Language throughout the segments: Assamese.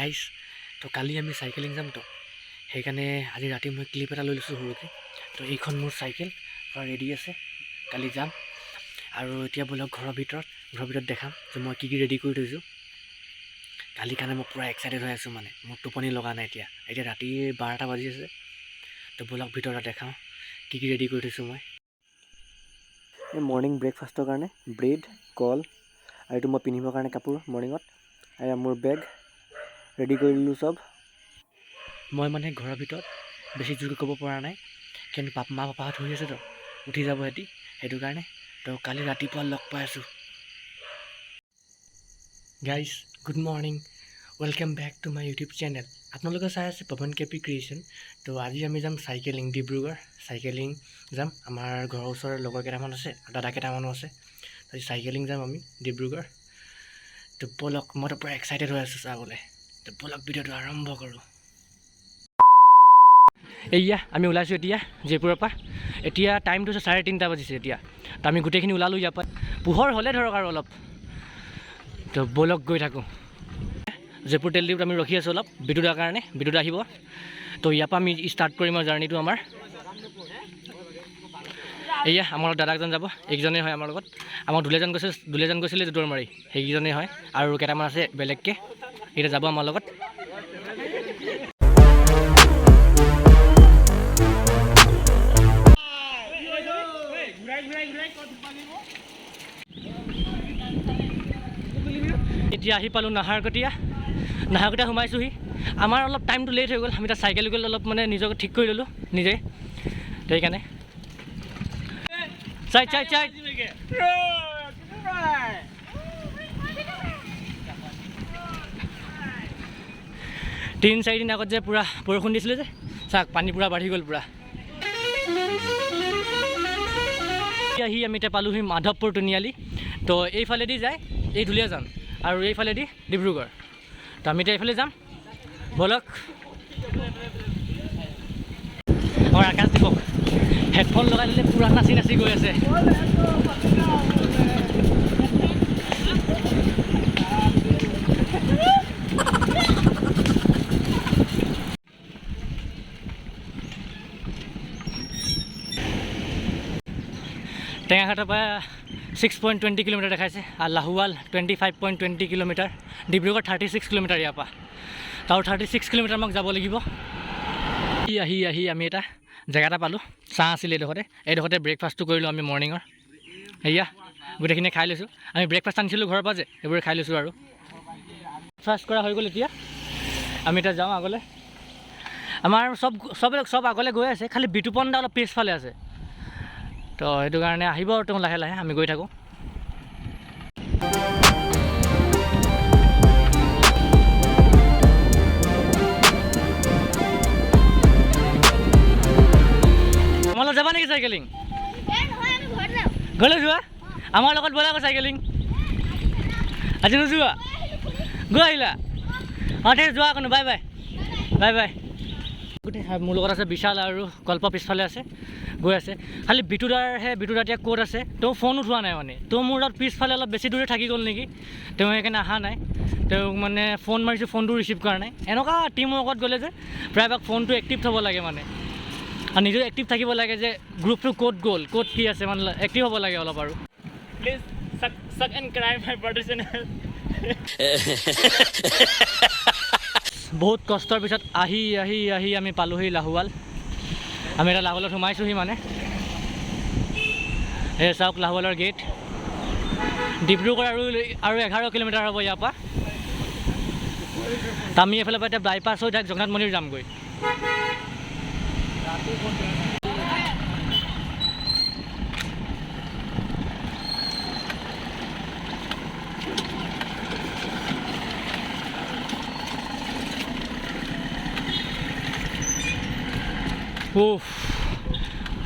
গাইজ, তো কালি আমি চাইকেলিং যাম। তো সেইকাৰণে আজি ৰাতি মই ক্লিপ এটা লৈ লৈছোঁ সৰুকৈ। তো এইখন মোৰ চাইকেল পূৰা ৰেডি আছে, কালি যাম। আৰু এতিয়া ব'লক ঘৰৰ ভিতৰত দেখাম যে মই কি কি ৰেডি কৰি থৈছোঁ কালি কাৰণে। মই পূৰা এক্সাইটেড হৈ আছোঁ, মানে মোৰ টোপনি লগা নাই এতিয়া। এতিয়া ৰাতি 12টা বাজি আছে। তো ব'লক, ভিতৰত দেখাওঁ কি কি ৰেডি কৰি থৈছোঁ মই। এই মৰ্ণিং ব্ৰেকফাষ্টৰ কাৰণে ব্ৰেড, কল আৰু এইটো মই পিন্ধিবৰ কাৰণে কাপোৰ মৰ্ণিঙত। এয়া মোৰ বেগ ৰেডি কৰি দিলোঁ চব। মই মানে ঘৰৰ ভিতৰত বেছি জোৰকৈ ক'ব পৰা নাই, কিন্তু মা পাপাহঁত শুই আছেতো, উঠি যাব সিহঁতি, সেইটো কাৰণে। তো কালি ৰাতিপুৱা লগ পাই আছোঁ। Guys, good morning, welcome back to my YouTube channel. আপোনালোকে চাই আছে পৱন কে পি ক্ৰিয়েশ্যন। তো আজি আমি যাম চাইকেলিং, ডিব্ৰুগড় চাইকেলিং যাম। আমাৰ ঘৰৰ ওচৰৰ লগৰ কেইটামান আছে আৰু দাদা কেইটামানো আছে। আজি চাইকেলিং যাম আমি ডিব্ৰুগড়। তো ব'লক, মইতো পূৰা এক্সাইটেড হৈ আছোঁ চাবলৈ। তো ব'লক, ভিডিঅ'টো আৰম্ভ কৰোঁ। এইয়া আমি ওলাইছোঁ এতিয়া জয়পুৰৰ পৰা। এতিয়া টাইমটো হৈছে 3:30 বাজিছে এতিয়া। তো আমি গোটেইখিনি ওলালোঁ ইয়াৰ পৰা। পোহৰ হ'লে ধৰক আৰু অলপ। তো ব'লক, গৈ থাকোঁ। জয়পুৰ তেল ডিপুত আমি ৰখি আছোঁ অলপ বিদ্যুতৰ কাৰণে, বিদ্যুৎ আহিব। তো ইয়াৰ পৰা আমি ষ্টাৰ্ট কৰিম আৰু জাৰ্ণিটো আমাৰ। এয়া আমাৰ লগত দাদা এজন যাব, এইকেইজনেই হয় আমাৰ লগত। আমাৰ দুলীয়াজান গৈছে, দুলীয়াজান গৈছিলে দৌৰমাৰি, সেইকেইজনেই হয় আৰু কেইটামান আছে বেলেগকৈ, এতিয়া যাব আমাৰ লগত। এতিয়া আহি পালোঁ নাহৰকটীয়া। নাহৰকটীয়া সোমাইছোঁহি। আমাৰ অলপ টাইমটো লেট হৈ গ'ল। আমি তাত চাইকেল গ'ল, অলপ মানে নিজকে ঠিক কৰি ল'লোঁ নিজে, সেইকাৰণে। Side, side, side. 3-4 দিন আগত যে পূৰা বৰষুণ দিছিলে যে, চাওক, পানী পূৰা বাঢ়ি গ'ল পূৰা। আহি আমি এতিয়া পালোঁহি মাধৱপুৰ তিনিআলি। তো এইফালেদি যায় এই দুলীয়াজান আৰু এইফালেদি ডিব্ৰুগড়। তো আমি এতিয়া এইফালে যাম, ব'লক। আমাৰ আকাশ দীপক হেডফোন লগাই দিলে, পূৰা নাচি নাচি গৈ আছে। টেঙাখাটৰ পৰা 6.20 কিলোমিটাৰ দেখাইছে আৰু লাহোৱাল 25.20 কিলোমিটাৰ, ডিব্ৰুগড় 36 কিলোমিটাৰ ইয়াৰ পৰা। আৰু 36 কিলোমিটাৰ আমাক যাব লাগিব। আহি আহি আমি এটা জেগা এটা পালোঁ, ছাঁ আছিলে এইডোখৰতে। এইডোখৰতে ব্ৰেকফাষ্টটো কৰিলোঁ আমি মৰ্ণিঙৰ। সেয়া গোটেইখিনি খাই লৈছোঁ। আমি ব্ৰেকফাষ্ট আনিছিলোঁ ঘৰৰ পৰা যে, সেইবোৰে খাই লৈছোঁ। আৰু ব্ৰেকফাষ্ট কৰা হৈ গ'ল। এতিয়া আমি এতিয়া যাওঁ আগলৈ। আমাৰ চব চব চব আগলৈ গৈ আছে, খালি বিতুপন দা অলপ পিছফালে আছে। তো সেইটো কাৰণে আহিব আৰু তেওঁ লাহে লাহে, আমি গৈ থাকোঁ। আমাৰ লগত যাবা নেকি চাইকেলিং? ঘৰলৈ যোৱা, আমাৰ লগত ব'লা আকৌ চাইকেলিং। আজি নোযোৱা? গৈ আহিলা? অঁ, ঠিক আছে, যোৱা আকৌ। Bye bye, bye bye. গোটেই মোৰ লগত আছে বিশাল আৰু কল্প, পিছফালে আছে, গৈ আছে। খালি বিটুদাৰহে, বিটুদা এতিয়া ক'ত আছে? তেওঁ ফোন উঠোৱা নাই। মানে তেওঁ মোৰ লগত পিছফালে অলপ বেছি দূৰে থাকি গ'ল নেকি, তেওঁ সেইকাৰণে অহা নাই। তেওঁক মানে ফোন মাৰিছোঁ, ফোনটো ৰিচিভ কৰা নাই। এনেকুৱা টিম ৱৰ্কত গ'লে যে প্ৰায়ভাগ ফোনটো এক্টিভ থ'ব লাগে মানে, আৰু নিজেও এক্টিভ থাকিব লাগে যে গ্ৰুপটো ক'ত গ'ল, ক'ত কি আছে, মানে এক্টিভ হ'ব লাগে অলপ আৰু। Please suck and cry my brother channel. বহুত কষ্টৰ পিছত আহি আহি আহি আমি পালোহি লাহোৱাল। আমি এতিয়া লাহোৱালত সোমাইছোঁহি। মানে এই চাওক লাহোৱালৰ গেট। ডিব্ৰুগড় আৰু 11 কিলোমিটাৰ হ'ব ইয়াৰ পৰা। তো আমি এইফালৰ পৰা এতিয়া বাইপাছ হৈ তাক জগন্নাথ মন্দিৰ যামগৈ। উফ,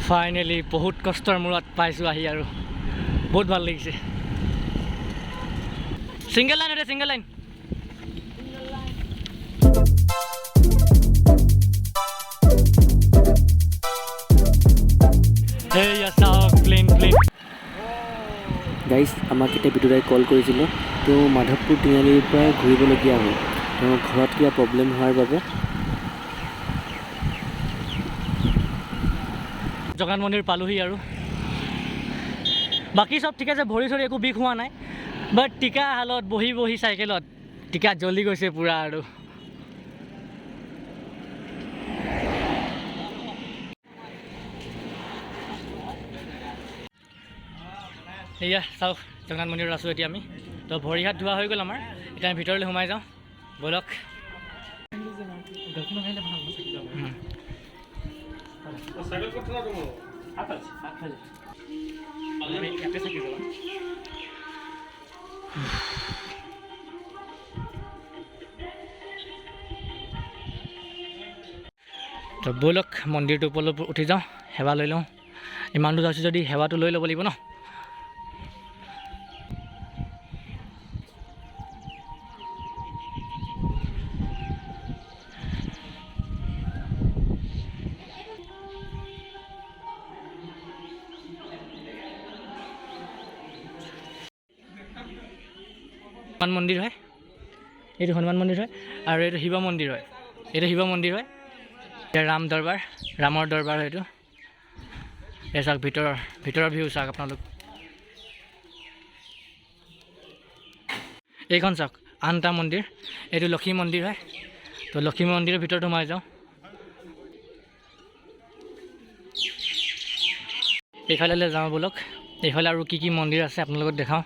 ফাইনেলি বহুত কষ্টৰ মূৰত পাইছোঁ আহি আৰু বহুত ভাল লাগিছে। ছিংগল লাইন এতিয়া, ছিংগল লাইন। সেয়া চাওক, প্লেন, প্লেন। গাইজ, আমাক এতিয়া বিদুৰাই কল কৰিছিলে, তেওঁ মাধৱপুৰ তিনিআলিৰ পৰাই ঘূৰিবলগীয়া হ'ল। তেওঁৰ ঘৰত কিবা প্ৰব্লেম হোৱাৰ বাবে। জগন্নাথ মন্দিৰ পালোহি আৰু বাকী চব ঠিক আছে, ভৰি চৰি একো বিষ হোৱা নাই, বাট টিকা হালত বহি বহি চাইকেলত টিকা জ্বলি গৈছে পূৰা। আৰু এয়া চাওক, জগন্নাথ মন্দিৰত আছোঁ এতিয়া আমি। তো ভৰি হাত ধোৱা হৈ গ'ল আমাৰ, এতিয়া আমি ভিতৰলৈ সোমাই যাওঁ ব'লক। তো ব'লক মন্দিৰটোৰ ওপৰলৈ উঠি যাওঁ, সেৱা লৈ লওঁ। ইমান দূৰ আছোঁ যদি সেৱাটো লৈ ল'ব লাগিব ন। হনুমান মন্দিৰ হয়, এইটো হনুমান মন্দিৰ হয়, আৰু এইটো শিৱ মন্দিৰ হয়, এইটো শিৱ মন্দিৰ হয়। এতিয়া ৰাম দৰবাৰ, ৰামৰ দৰবাৰ হয় এইটো। এই চাওক ভিতৰৰ ভিউ চাওক আপোনালোক। এইখন চাওক আন এটা মন্দিৰ, এইটো লক্ষী মন্দিৰ হয়। তো লক্ষী মন্দিৰৰ ভিতৰত সোমাই যাওঁ। এইফালে যাওঁ ব'লক, এইফালে আৰু কি কি মন্দিৰ আছে আপোনালোকক দেখাওঁ।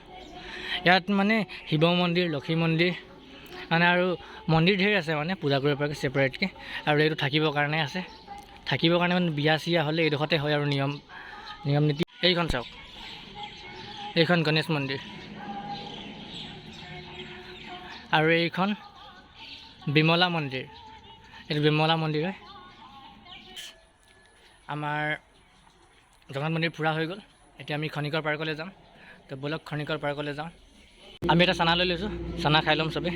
ইয়াত মানে শিৱ মন্দিৰ, লক্ষী মন্দিৰ, মানে আৰু মন্দিৰ ধেৰ আছে, মানে পূজা কৰিব পৰাকৈ ছেপাৰেটকৈ। আৰু এইটো থাকিবৰ কাৰণে আছে, থাকিবৰ কাৰণে মানে বিয়া চিয়া হ'লে এইডোখৰতে হয় আৰু নিয়ম নীতি। এইখন চাওক, এইখন গণেশ মন্দিৰ, আৰু এইখন বিমলা মন্দিৰ, এইটো বিমলা মন্দিৰ হয়। আমাৰ জগন্নাথ মন্দিৰ ফুৰা হৈ গ'ল, এতিয়া আমি খনিকৰ পাৰ্কলৈ যাম। তো ব'লক খনিকৰ পাৰ্কলৈ যাওঁ। আমি এটা চানা লৈ লৈছোঁ, চানা খাই ল'ম চবে।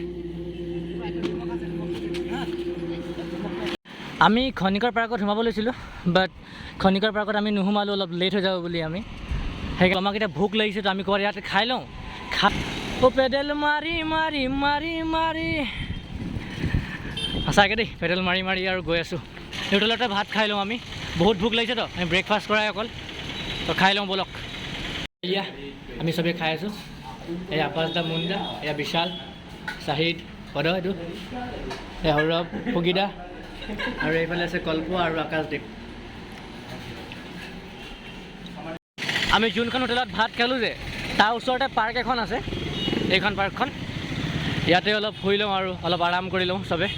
আমি খনিকৰ পাৰ্কত সোমাব লৈছিলোঁ, বাট খনিকৰ পাৰ্কত আমি নোসোমালোঁ, অলপ লেট হৈ যাব বুলি আমি। সেইকাৰণে আমাক এতিয়া ভোক লাগিছে, তো আমি ক'ৰবাত ইয়াতে খাই লওঁ। অ' পেডেল মাৰি মাৰি মাৰি মাৰি, সঁচাকৈ দেই, পেডেল মাৰি মাৰি আৰু গৈ আছোঁ। হোটেলতে ভাত খাই লওঁ আমি, বহুত ভোক লাগিছে তো আমি ব্ৰেকফাষ্ট কৰাই অকল, তো খাই লওঁ ব'লক। এয়া আমি চবেই খাই আছোঁ। এয়া আব্বাছ দা, মুন্দা, এয়া বিশাল, চাহিদ, পদ, এইটো এয়া সৌৰভ, ফুগিদা, আৰু এইফালে আছে কল্প আৰু আকাশদ্বীপ। আমি যোনখন হোটেলত ভাত খালোঁ যে, তাৰ ওচৰতে পাৰ্ক এখন আছে, এইখন পাৰ্কখন। ইয়াতে অলপ ফুৰি লওঁ আৰু অলপ আৰাম কৰি লওঁ চবে।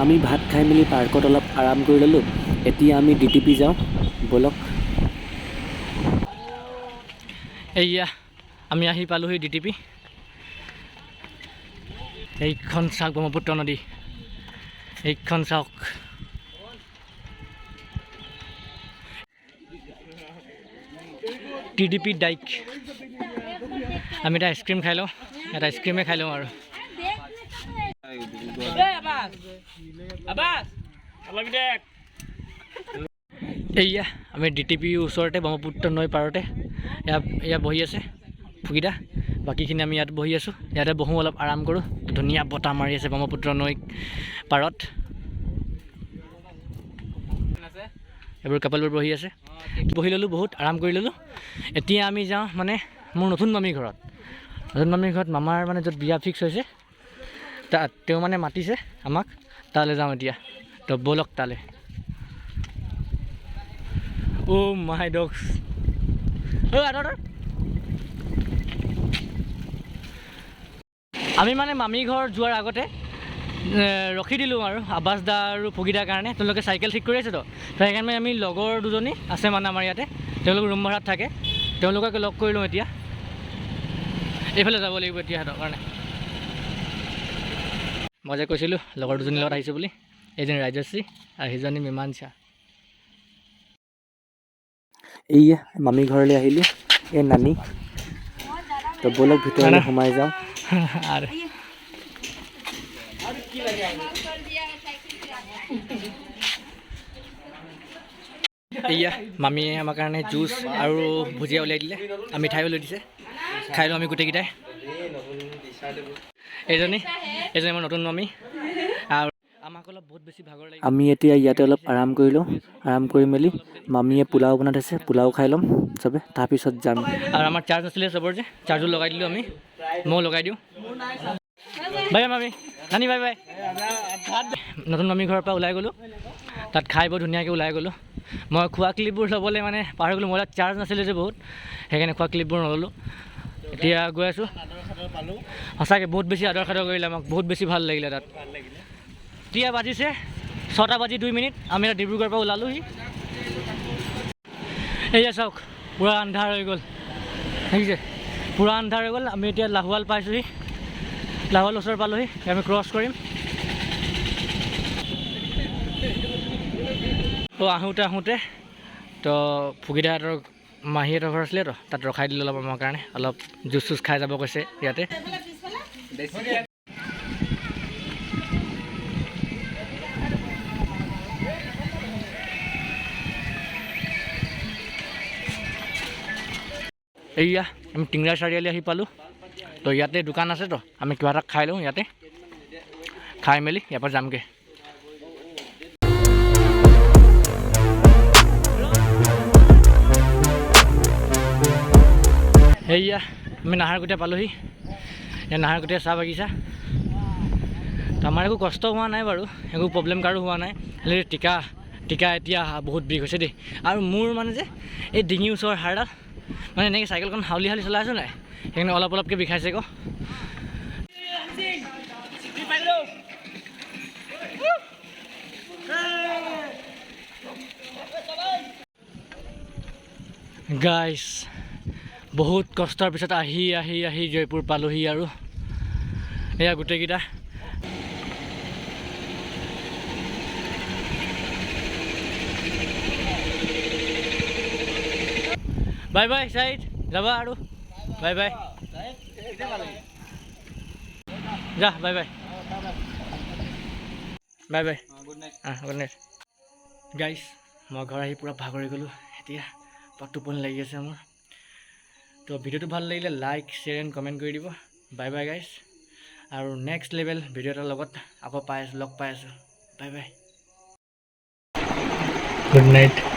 আমি ভাত খাই মেলি পাৰ্কত অলপ আৰাম কৰি ল'লোঁ। এতিয়া আমি ডিটিপি যাওঁ ব'লক। এইয়া আমি আহি পালোহি ডিটিপি। এইখন চাওক ব্ৰহ্মপুত্ৰ নদী, এইখন চাওক। TDP dike. আমি এটা আইচক্ৰীম খাই লওঁ, এটা আইচক্ৰীমে খাই লওঁ আৰু। এইয়া আমি ডিটিপিৰ ওচৰতে ব্ৰহ্মপুত্ৰ নৈ পাৰতে ইয়াত বহি আছে ফুকিদা, বাকীখিনি আমি ইয়াত বহি আছোঁ। ইয়াতে বহোঁ, অলপ আৰাম কৰোঁ। ধুনীয়া বতাহ মাৰি আছে ব্ৰহ্মপুত্ৰ নৈ পাৰত। এইবোৰ কাপলবোৰ বহি আছে, বহি ল'লোঁ, বহুত আৰাম কৰি ল'লোঁ। এতিয়া আমি যাওঁ মানে মোৰ নতুন মামীৰ ঘৰত। নতুন মামীৰ ঘৰত মামাৰ মানে য'ত বিয়া ফিক্স হৈছে, তাত তেওঁ মানে মাতিছে আমাক, তালৈ যাওঁ এতিয়া। তো ব'লক তালৈ। অ' মাই ডগছ, অ' আদৰ। আমি মানে মামী ঘৰ যোৱাৰ আগতে ৰখি দিলোঁ আৰু আব্বাছ দা আৰু ফুগিদাৰ কাৰণে। তেওঁলোকে চাইকেল ঠিক কৰি আছে তো সেইকাৰণে আমি লগৰ দুজনী আছে মানে আমাৰ ইয়াতে, তেওঁলোক ৰুম ভাড়াত থাকে, তেওঁলোকক লগ কৰি লওঁ। এতিয়া এইফালে যাব লাগিব এতিয়া সিহঁতৰ কাৰণে। মই যে কৈছিলোঁ লগৰ দুজনীৰ লগত আহিছোঁ বুলি, এইজনী ৰাজশ্ৰী আৰু সেইজনী মীমাংসা। এইয়া মামী ঘৰলৈ আহিলোঁ, এই নানী। তো ব'লক ভিতৰলৈ সোমাই যাওঁ। আৰু এয়া মামীয়ে আমাৰ কাৰণে জুচ আৰু ভুজিয়া উলিয়াই দিলে আৰু মিঠাইও লৈ দিছে। খাই লওঁ আমি গোটেইকেইটাই। এইজনী এইজনী আমাৰ নতুন মামী। আৰু আমাক অলপ বহুত বেছি ভাগৰ লাগিছে। আমি এতিয়া ইয়াতে অলপ আৰাম কৰি লওঁ। আৰাম কৰি মেলি মামীয়ে পোলাও বনাই থৈছে, পোলাও খাই ল'ম চবে, তাৰপিছত যাম। আৰু আমাৰ চাৰ্জ নাছিলে চবৰ যে, চাৰ্জো লগাই দিলোঁ আমি। ময়ো লগাই দিওঁ। বাই বাই মামী, নানী বাই বাই। নতুন মামী ঘৰৰ পৰা ওলাই গ'লোঁ, তাত খাই বৰ ধুনীয়াকৈ ওলাই গ'লোঁ। মই খোৱা ক্লিপবোৰ ল'বলৈ মানে পাহৰি গ'লোঁ, মোবাইলত চাৰ্জ নাছিলে যে বহুত, সেইকাৰণে খোৱা ক্লিপবোৰ নল'লোঁ। এতিয়া গৈ আছোঁ। সঁচাকৈ বহুত বেছি আদৰ খাদৰ কৰিলে আমাক, বহুত বেছি ভাল লাগিলে তাত। এতিয়া বাজিছে 6টা বাজি 2 মিনিট। আমি এতিয়া ডিব্ৰুগড়ৰ পৰা ওলালোহি। এয়া চাওক, পূৰা আন্ধাৰ হৈ গ'ল, দেখিছে, পূৰা আন্ধাৰ হৈ গ'ল। আমি এতিয়া লাহোৱাল পাইছোঁহি, লাহোৱাল ওচৰ পালোহি, আমি ক্ৰছ কৰিম। তো আহোঁতে আহোঁতে তো ফুগিদাহঁতৰ মাহীহঁতৰ ঘৰ আছিলে, তো তাত ৰখাই দিলোঁ অলপ আমাৰ কাৰণে, অলপ জুচ চুচ খাই যাব কৈছে ইয়াতে। এইয়া আমি টিংৰা চাৰিআলি আহি পালোঁ। তো ইয়াতে দোকান আছে, তো আমি কিবা এটা খাই লওঁ ইয়াতে, খাই মেলি ইয়াৰ পৰা যামগৈ। এইয়া আমি নাহৰকটীয়া পালোহি। ইয়াত নাহৰকটীয়া চাহ বাগিচা। তো আমাৰ একো কষ্ট হোৱা নাই বাৰু, একো প্ৰব্লেম কাৰো হোৱা নাই। খালি টিকা টিকা এতিয়া বহুত বিষ হৈছে দেই। আৰু মোৰ মানে যে এই ডিঙিৰ ওচৰৰ হাড়ডাল মানে এনেকৈ চাইকেলখন হাউলি হাউলি চলাই আছোঁ নাই, সেইকাৰণে অলপ অলপকৈ বিষাইছে আকৌ। গাইছ, বহুত কষ্টৰ পিছত আহি আহি আহি জয়পুৰ পালোহি। আৰু এয়া গোটেইকেইটা। বাই বাই চাইড, যাবা আৰু বাই বাই, যা, bye bye, bye bye, good night guys. মই ঘৰ আহি পূৰা ভাগৰি গ'লোঁ, এতিয়া পূৰা টোপনি লাগি আছে মোৰ। তো ভিডিঅ'টো ভাল লাগিলে লাইক, শ্বেয়াৰ এণ্ড কমেণ্ট কৰি দিব। বাই বাই গাইছ, আৰু নেক্সট লেভেল ভিডিঅ' এটাৰ লগত আকৌ পাই আছোঁ, লগ পাই আছোঁ। Bye bye, good night.